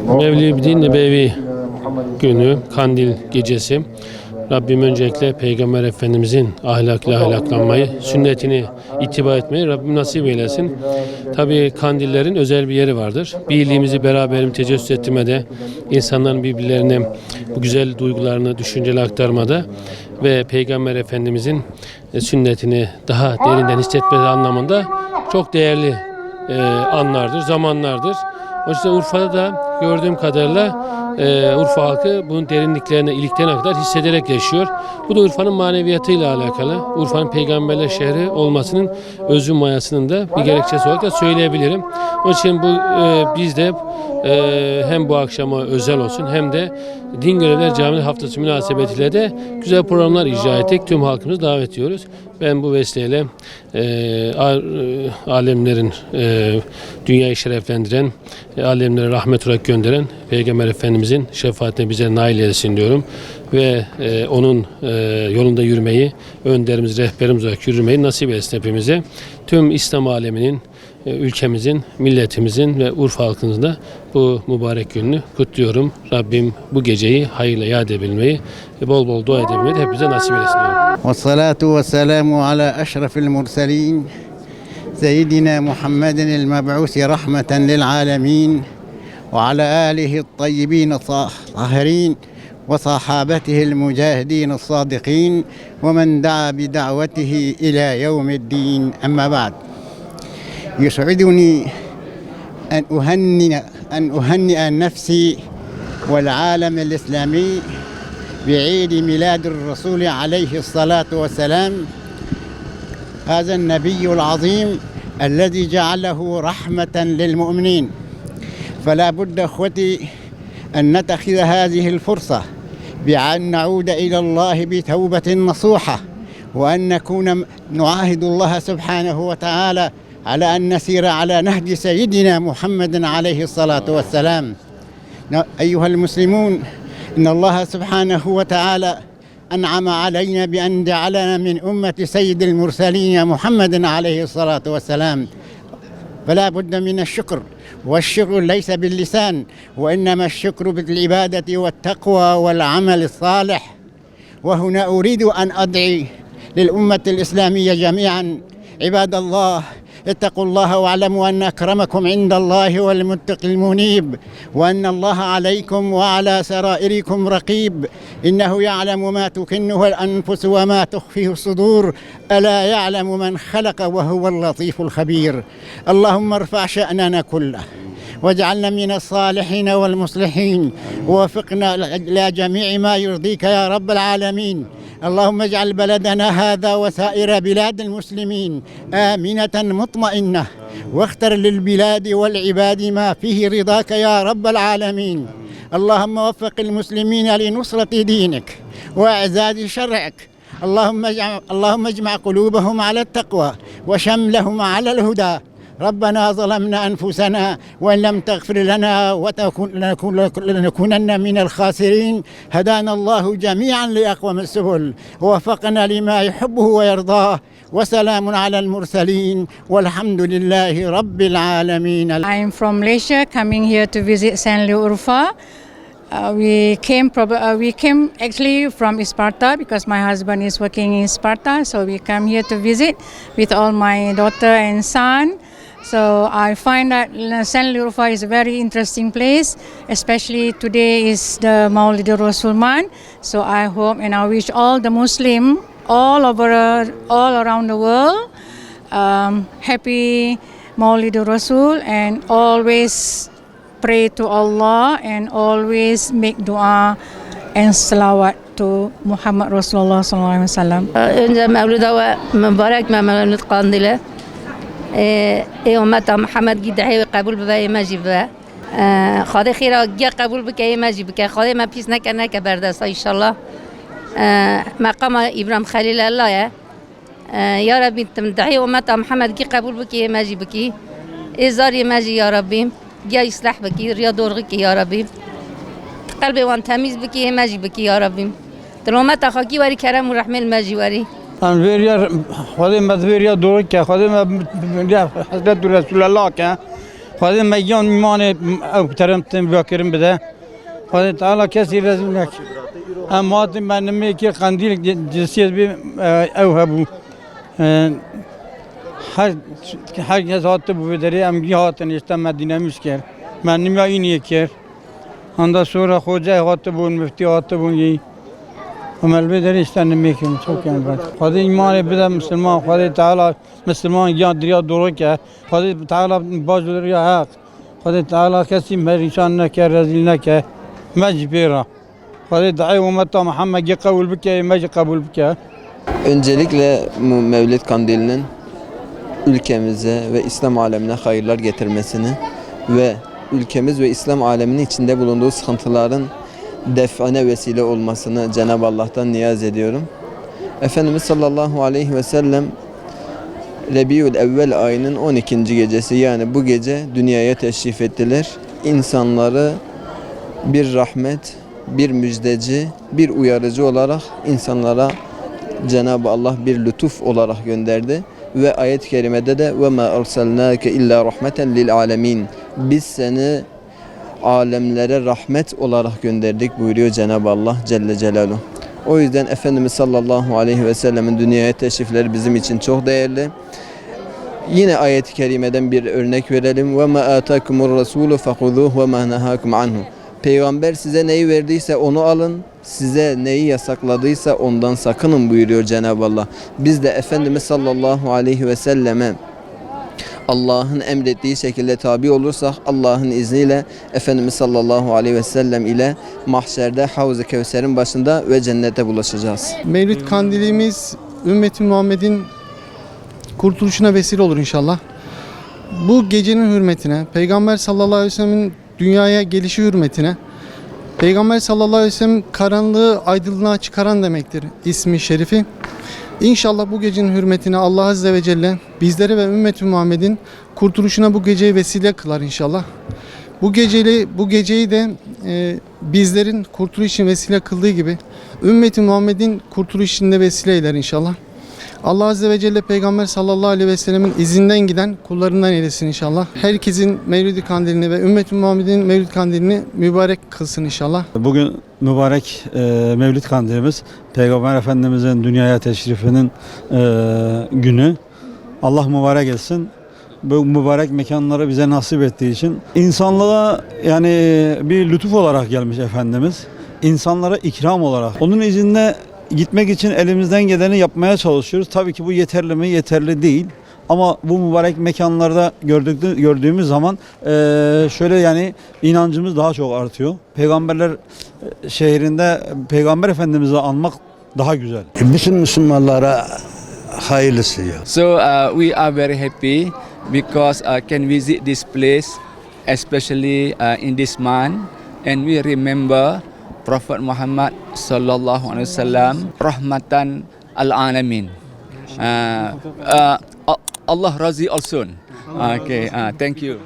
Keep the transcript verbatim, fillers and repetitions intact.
Mevlid-i Nebevi günü, Kandil gecesi. Rabbim öncelikle Peygamber Efendimizin ahlakıyla ahlaklanmayı, sünnetini ittiba etmeyi Rabbim nasip eylesin. Tabii kandillerin özel bir yeri vardır. Birliğimizi, beraberimizi tecessüs ettirmede, insanların birbirlerine bu güzel duygularını, düşüncelerini aktarmada ve Peygamber Efendimizin e, sünnetini daha derinden hissetmesi anlamında çok değerli e, anlardır, zamanlardır. O yüzden Urfa'da da gördüğüm kadarıyla e, Urfa halkı bunun derinliklerine iliklerine kadar hissederek yaşıyor. Bu da Urfa'nın maneviyatıyla alakalı. Urfa'nın peygamberler şehri olmasının özü mayasının da bir gerekçesi olarak da söyleyebilirim. Onun için bu e, biz de e, hem bu akşama özel olsun hem de Din Görevliler Camii Haftası münasebetiyle de güzel programlar icra ettik. Tüm halkımızı davet ediyoruz. Ben bu vesileyle e, a- e, alemlerin e, dünyayı şereflendiren, e, alemlere rahmet olarak gönderen Peygamber Efendimizin şefaatine bize nail eylesin diyorum. Ve e, onun e, yolunda yürümeyi, önderimiz, rehberimiz olarak yürümeyi nasip etsin hepimize. Tüm İslam aleminin, e, ülkemizin, milletimizin ve Urfa halkımızın da bu mübarek gününü kutluyorum. Rabbim bu geceyi hayırla yad edebilmeyi, e, bol bol dua edebilmeyi de hepimize nasip eylesin diyorum. والصلاة والسلام على أشرف المرسلين سيدنا محمد المبعوث رحمة للعالمين وعلى آله الطيبين الطاهرين وصحابته المجاهدين الصادقين ومن دعا بدعوته إلى يوم الدين. أما بعد، يسعدني أن أهنئ، أن أهنئ نفسي والعالم الإسلامي بعيد ميلاد الرسول عليه الصلاة والسلام، هذا النبي العظيم الذي جعله رحمة للمؤمنين. فلا بد، أخوتي، أن نتخذ هذه الفرصة بأن نعود إلى الله بتوبة نصوحة، وأن نكون نعاهد الله سبحانه وتعالى على أن نسير على نهج سيدنا محمد عليه الصلاة والسلام. أيها المسلمون، إن الله سبحانه وتعالى أنعم علينا بأن جعلنا من أمة سيد المرسلين محمد عليه الصلاة والسلام، فلا بد من الشكر، والشكر ليس باللسان، وإنما الشكر بالعبادة والتقوى والعمل الصالح. وهنا أريد أن أدعي للأمة الإسلامية جميعا، عباد الله، اتقوا الله واعلموا أن أكرمكم عند الله هو المتقي المنيب، وأن الله عليكم وعلى سرائركم رقيب، إنه يعلم ما تكنه الأنفس وما تخفيه الصدور، ألا يعلم من خلق وهو اللطيف الخبير. اللهم ارفع شأننا كله، واجعلنا من الصالحين والمصلحين، ووفقنا إلى جميع ما يرضيك يا رب العالمين. اللهم اجعل بلدنا هذا وسائر بلاد المسلمين آمنة مطمئنة، واختر للبلاد والعباد ما فيه رضاك يا رب العالمين. اللهم وفق المسلمين لنصرة دينك وإعزاز شرعك. اللهم اجعل، اللهم اجمع قلوبهم على التقوى وشملهم على الهدى. ربنا ظلمنا أنفسنا وإن لم تغفر لنا وتكن-، لنكون-، لنكونن من الخاسرين. هدانا الله جميعا لأقوم السبل ووفقنا لما يحبه ويرضاه. وسلام على المرسلين والحمد لله رب العالمين. I'm from Malaysia, coming here to visit Saint Leu Urfa. Uh, we came prob- uh, we came actually from Isparta because my husband is working in Isparta, so we come here to visit with all my daughter and son. So I find that Saint Leu Urfa is a very interesting place, especially today is the Maulidur Rasul month. So I hope and I wish all the Muslim all over, all around the world, um, happy Maulidur Rasul and always pray to Allah and always make dua and salawat to Muhammad Rasulullah sallallahu alaihi wasallam. Önce mevlida we mübarek me, mevlid qandile. Ê, ê ummeta Muhammed gî dehê wê qebûl bibe, ê me jî bibe. Ê, Xwedê xêra gê qebûl bike, ê me jî bike. Xwedê me pîs neke, neke berdesta înşallah. Ê, meqama Îbrahîm Xelîlullah ye. Ê, ya Rebbî, tim dehê ummeta Muhammed gî qebûl bikî, ê me jî bikî. Ê zarê me jî ya Rebbî, giya îsleh bikî, riya dorxî kî ya Rebbî. Qelbê wan temîz bikî, ê me jî bikî ya Rebbî. Ti li ummeta xakî werî, kerem û rehmê li me jî werî. Em vêriya, Xwedê me di vêriya dorxî ke, Xwedê me riya hezret û Resûlullah ke. Xwedê me giyan îmanê ew terem tên vekirin bide. Xwedê Teala kesî rezîl neke. Em hatin me nimê kir qendîl cisiyet bî, e, ew hebû. E, her, her kes hatibû vê derê, em gî hatin işte me dînemiş kir. Me nimya îniyê kir. Handa sonra xocayê hatibûn, miftî hatibûn yî. Em li vê derê işte nimê kirin, çok yani. Xwedê îmanê bide misilman, Xwedê Teala misilman giyan diriya doğru ke. Xwedê Teala baş diriya heq. Xwedê Teala kesî perîşan neke, rezîl neke. Me jî pê re. Xwedê duayê ummeta Muhammedê qebûl bike, me jî qebûl bike. Öncelikle bu Mevlid Kandili'nin ülkemize ve İslam alemine hayırlar getirmesini ve ülkemiz ve İslam aleminin içinde bulunduğu sıkıntıların def'ine vesile olmasını Cenab-ı Allah'tan niyaz ediyorum. Efendimiz sallallahu aleyhi ve sellem Rebiül Evvel ayının on ikinci gecesi, yani bu gece dünyaya teşrif ettiler. İnsanları bir rahmet, bir müjdeci, bir uyarıcı olarak insanlara Cenab-ı Allah bir lütuf olarak gönderdi. Ve ayet-i kerimede de "Ve ma erselnake illa rahmeten lil alemin." Biz seni alemlere rahmet olarak gönderdik buyuruyor Cenab-ı Allah Celle Celaluhu. O yüzden Efendimiz sallallahu aleyhi ve sellemin dünyaya teşrifleri bizim için çok değerli. Yine ayet-i kerimeden bir örnek verelim. "Ve ma atakumur rasulu fehuzuhu ve ma nehakum anhu." Peygamber size neyi verdiyse onu alın, size neyi yasakladıysa ondan sakının buyuruyor Cenab-ı Allah. Biz de Efendimiz sallallahu aleyhi ve selleme Allah'ın emrettiği şekilde tabi olursak Allah'ın izniyle Efendimiz sallallahu aleyhi ve sellem ile mahşerde Havz-ı Kevser'in başında ve cennette buluşacağız. Mevlid kandilimiz ümmeti Muhammed'in kurtuluşuna vesile olur inşallah. Bu gecenin hürmetine, Peygamber sallallahu aleyhi ve sellem'in dünyaya gelişi hürmetine, Peygamber sallallahu aleyhi ve sellem karanlığı aydınlığa çıkaran demektir ismi şerifi. İnşallah bu gecenin hürmetine Allah Azze ve Celle bizleri ve ümmeti Muhammed'in kurtuluşuna bu geceyi vesile kılar inşallah. Bu geceli, bu geceyi de, e, bizlerin kurtuluş için vesile kıldığı gibi ümmeti Muhammed'in kurtuluş için de vesile eyler inşallah. Allah Azze ve Celle Peygamber sallallahu aleyhi ve sellemin izinden giden kullarından eylesin inşallah. Herkesin Mevlid-i Kandilini ve ümmeti Muhammed'in Mevlid Kandilini mübarek kılsın inşallah. Bugün mübarek, e, Mevlid Kandilimiz, Peygamber Efendimizin dünyaya teşrifinin, e, günü. Allah mübarek etsin. Bu mübarek mekanları bize nasip ettiği için. İnsanlığa yani bir lütuf olarak gelmiş Efendimiz. İnsanlara ikram olarak. Onun izinde gitmek için elimizden geleni yapmaya çalışıyoruz. Tabii ki bu yeterli mi? Yeterli değil. Ama bu mübarek mekanlarda gördük-, gördüğümüz zaman, eee, şöyle yani inancımız daha çok artıyor. Peygamberler, e, şehrinde Peygamber Efendimiz'i anmak daha güzel. Bütün Müslümanlara hayırlısı ya. So uh, we are very happy because uh, can visit this place, especially uh, in this month, and we remember Prophet Muhammad sallallahu alaihi wasallam, rahmatan al alamin. Uh, uh, Allah razı olsun. Okay, uh, thank you.